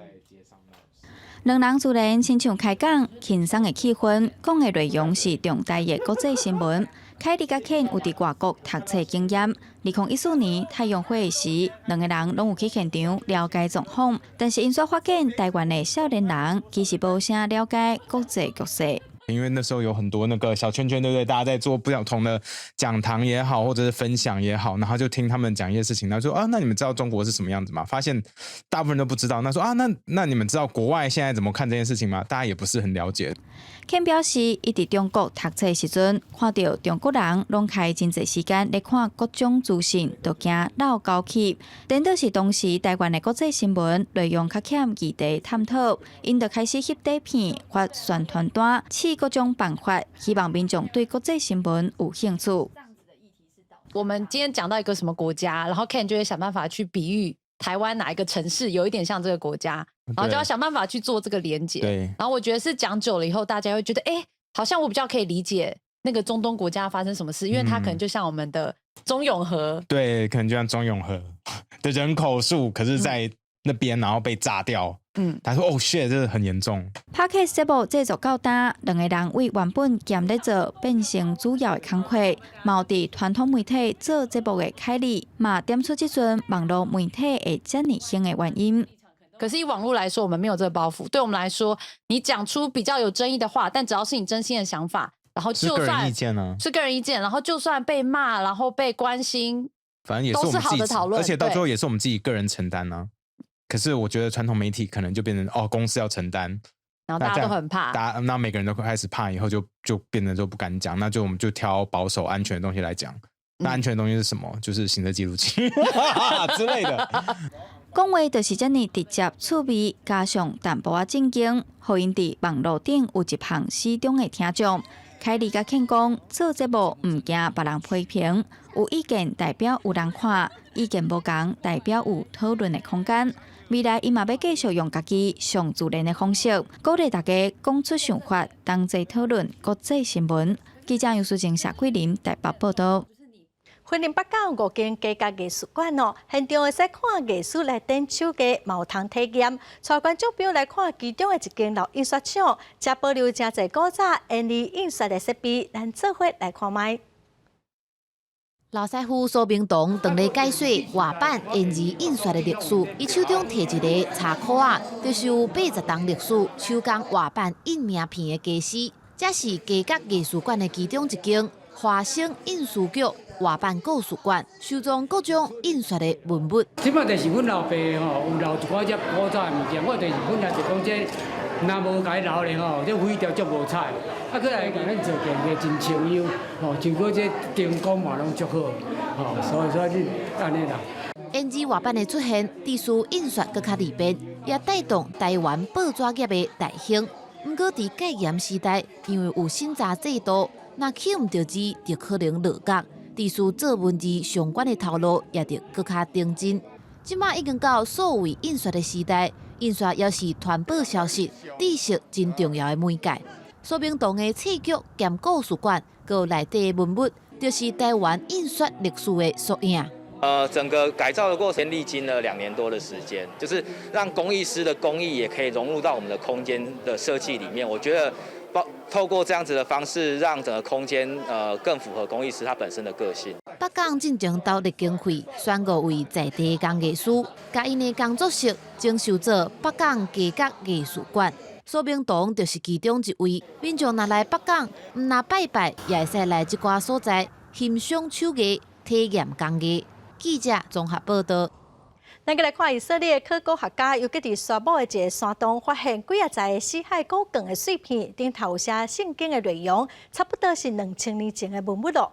兩人自然親像開講，輕鬆的氣氛，講的內容是重大的國際新聞。凱莉佮 Ken 有佇外國讀冊經驗。2014年太陽花時，兩个人攏有去現場了解狀況，但是𪜶煞發現台灣的少年人其實無啥了解國際局勢。因為那時候有很多那個小圈圈，對不對？大家在做不同的講堂也好，或者是分享也好，然後就聽他們講一些事情。然後說啊，那你們知道中國是什麼樣子嗎？發現大部分人都不知道。那說啊，那你們知道國外現在怎麼看這件事情嗎？大家也不是很了解。 Ken 表示，伊佇中國讀冊時陣，看著中國人攏開真濟時間咧看各種資訊，就驚落猴去。顛倒是當時台灣的國際新聞內容較欠議題探討，𪜶就開始翕短片、發宣傳單、試各種辦法，希望民眾對國際新聞有興趣。我們今天講到一個什麼國家，然後 Ken 就會想辦法去比喻台灣哪一個城市有一點像這個國家，然後就要想辦法去做這個連結。然後我覺得是講久了以後，大家會覺得，哎，好像我比較可以理解那個中東國家發生什麼事，因為它可能就像我們的中永和。對，可能就像中永和的人口數，可是在那邊然後被炸掉。他說：“哦，shit，這個很嚴重。” Podcast 節目製作到今，兩个人為原本兼咧做變成主要的工課，嘛有佇傳統媒體做節目的凱莉，嘛點出這陣網路媒體會遮爾興的原因。可是以網絡來說，我們沒有這個包袱。對我們來說，你講出比較有爭議的話，但只要是你真心的想法，然後就算是個人意見呢，是個人意見，然後就算被罵，然後被關心，反正也是我們好的討論，而且到最後也是我們自己個人承擔呢。可是我覺得傳統媒體可能就變成哦，公司要承擔，然後大家都很怕，大家那每個人都開始怕，以後就變成說不敢講，那就我們就挑保守安全的東西來講。那安全的東西是什麼？就是行車記錄器之類的。講話就是遮爾直接趣味，加上淡薄仔正經，予𪜶佇網路頂有一捧死忠的聽眾。凱莉佮 Ken 講，做節目毋驚別人批評，有意見代表有人看，意見無仝代表有討論的空間。未來伊嘛欲繼續用家己上自然的方式，鼓勵大家講出想法，同齊討論國際新聞。記者楊淑靜、謝桂林台北報道。雲林北港五間家家藝術館哦，現場會使看藝術來展手藝，嘛有通體驗。帶觀眾朋友來看其中的一間老印刷廠，遮保留誠濟古早鉛字印刷的設備，咱做伙來看覓。老師傅蘇明東當咧解說活版鉛字印刷的歷史，伊手中提一个查箍仔，就是有80冬歷史手工活版印名片的家私。這是家覺藝術館的其中一間，華生印書局活版故事館，收藏各種印刷的文物。這擺就是阮老爸吼，有留一寡這古早的物件，我就是本來就講這，若無共伊留咧吼，這毀掉足無彩。啊，閣來共咱做電嘅真清幽，吼，像講這燈光嘛攏足好，吼，所以說你按呢啦。煙字活版的出現，致使印刷閣較利便，也帶動台灣報紙業的大興。毋過佇戒嚴時代，因為有審查制度，若刻毋著字，就可能落獄。致使做文字相關的頭路也著閣較認真。這馬已經到數位印刷的時代，印刷也是傳播消息、知識真重要的媒介。蘇明堂的冊局兼故事館，閣有內底的文物，就是台灣印刷歷史的縮影。整個改造的過程歷經了2年多的時間，就是讓工藝師的工藝也可以融入到我們的空間的設計裡面。我覺得，包透過這樣子的方式，讓整個空間更符合工藝師他本身的個性。北港進前投入經費，選五位在地工藝師，共𪜶的工作室整修做北港街角藝術館。蘇明堂就是其中一位。民眾若來北港，毋但拜拜，也會使來這寡所在欣賞手藝、體驗工藝。記者綜合報道。咱閣來看以色列考古學家又閣佇沙漠的一个山洞發現幾仔十个死海古卷的碎片，頂頭有寫聖經的內容，差不多是2000年前的文物囉。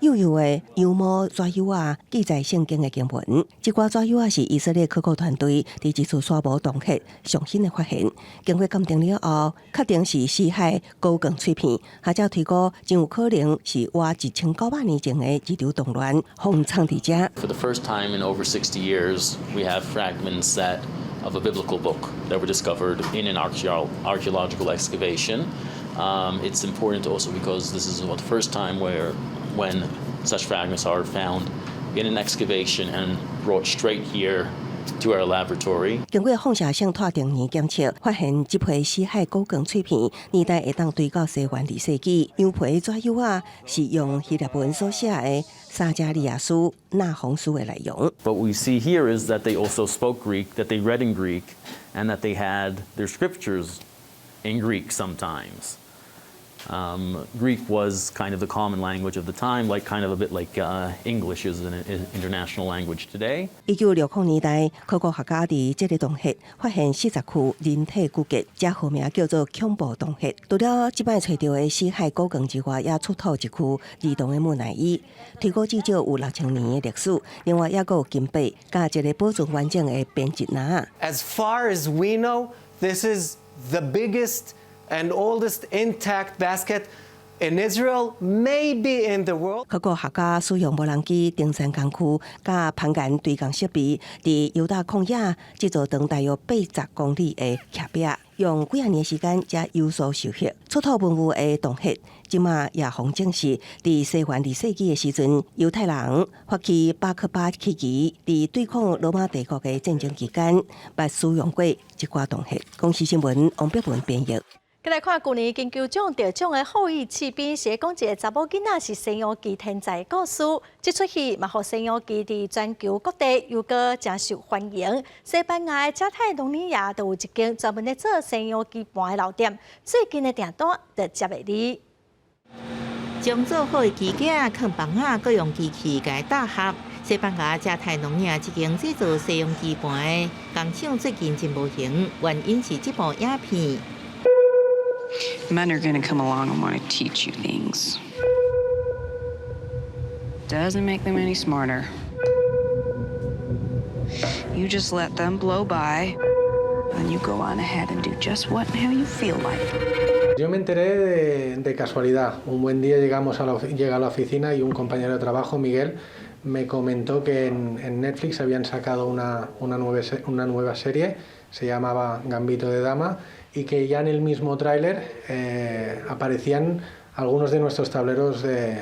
幼幼的羊毛紙葉仔記載聖經的經文，這寡紙葉仔是以色列考古團隊佇一處沙漠洞穴上新的發現。經過鑑定了後，確定是死海古卷碎片，學者推估真有可能是倚1900年前的這場動亂，封藏佇遮。 For the first time in over 60 years, we have fragments that of a biblical book that were discovered in an archaeological excavation. It's important also because this is the first time where when such fragments are found in an excavation and brought straight here to our laboratory. 經過放射性脫定年檢測，發現這批死海古卷碎片年代會當追到西元2世紀。羊皮紙葉仔是用希臘文所寫的撒迦利亞書、那鴻書的內容。 What we see here is that they also spoke Greek, that they read in Greek, and that they had their scriptures in Greek sometimes. Greek was kind of the common language of the time, like kind of a bit like English is an international language today. 1960年代，考古學家佇這个洞穴發現40具人體骨骼，這號名叫做恐怖洞穴。除了這擺揣著的死海古卷之外，也出土一具兒童的木乃伊，推估至少有6000年的歷史。另外，猶閣有金幣，佮一个保存完整的編織籃。 As far as we know, this is the biggest and oldest intact basket in Israel, maybe in the world. 考古學家使用無人機、登山工具、佮攀岩堆工設備，佇猶大曠野這座長大約80公里的徛壁，用幾仔年時間才有所收穫。出土文物的洞穴，這馬也予證實，佇西元2世紀的時陣，猶太人發起巴克巴起義，佇對抗羅馬帝國的戰爭期間，捌使用過這寡洞穴。公視新聞王碧文編譯。閣來看，舊年金球獎得獎的《後翼棄兵》，是講一个查某囡仔是西洋棋天才的故事。這齣戲嘛，予西洋棋佇全球各地又閣誠受歡迎。西班牙的加泰隆尼亞都有一間專門咧做西洋棋盤的老店，最近的訂單就接袂離。將做好的棋仔囥房仔，閣用機器共搭合。西班牙加泰隆尼亞這間製造西洋棋盤的工廠最近真無閒，原因是這部影片。 Men are going to come along and want to teach you things. Doesn't make them any smarter. You just let them blow by, and you go on ahead and do just what and how you feel like. Yo me enteré de casualidad. Un buen día llega a la oficina y un compañero de trabajo, Miguel, me comentó que en Netflix habían sacado una nueva serie, se llamaba Gambito de Dama, y que ya en el mismo tráiler aparecían algunos de nuestros tableros de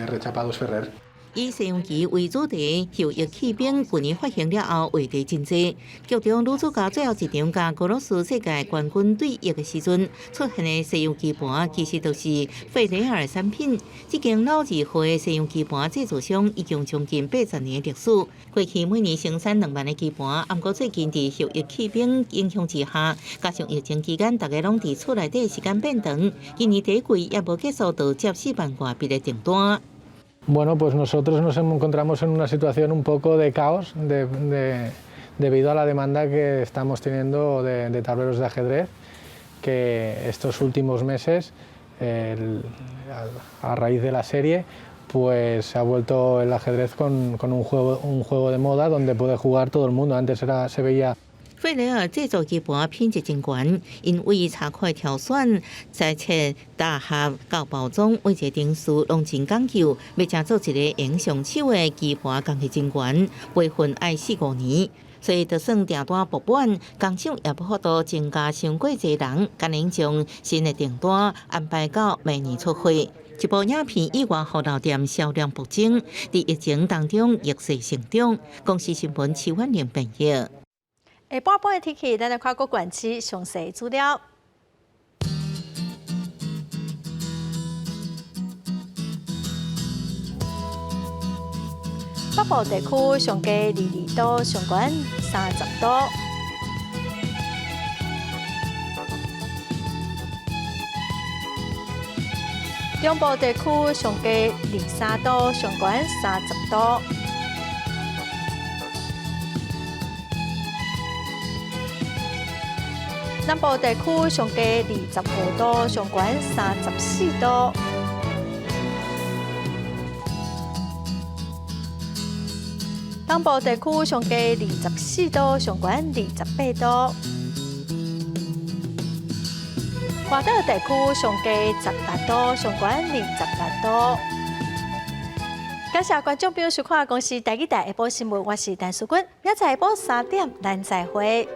Rechapados Ferrer. 以西洋棋為主題，後翼棄兵去年發行了後，話題真濟。劇中女主角最後一場佮俄羅斯世界冠軍對弈的時陣，出現的西洋棋盤，其實就是費雷爾產品。這間老字號的西洋棋盤製造商已經將近80年的歷史。過去每年生產2萬个棋盤，毋過最近佇後翼棄兵影響之下，加上疫情期間，大家攏佇厝內底時間變長，今年第一季猶無結束，就接4萬外筆的訂單。 Bueno, pues nosotros nos encontramos en una situación un poco de caos debido a la demanda que estamos teniendo de tableros de ajedrez, que estos últimos meses, a raíz de la serie, pues se ha vuelto el ajedrez con un juego de moda donde puede jugar todo el mundo. Antes se veía 費雷爾製造棋盤品質真懸，𪜶對插塊挑選、裁切、搭合到包裝，每一个程序攏真講究。欲成做一个會上手的棋盤工藝真懸，培訓愛四五年，所以就算訂單爆滿，工廠也無法度增加傷過濟人，干焦將新的訂單安排到明年出貨。這部影片意外予老店銷量暴增，佇疫情當中逆勢成長。公視新聞徐婉玲編譯。下半晡的天氣，咱來看各縣市詳細資料。北部地區上低22度，上懸30度。中部地區上低23度，上懸30度。南部地區上低25度，上懸34度。東部地區上低24度，上懸28度。外島地區上低18度，上懸26度。感謝觀眾朋友收看《公視台語台下晡新聞》，我是陳淑君，明仔載下晡3點，咱再會。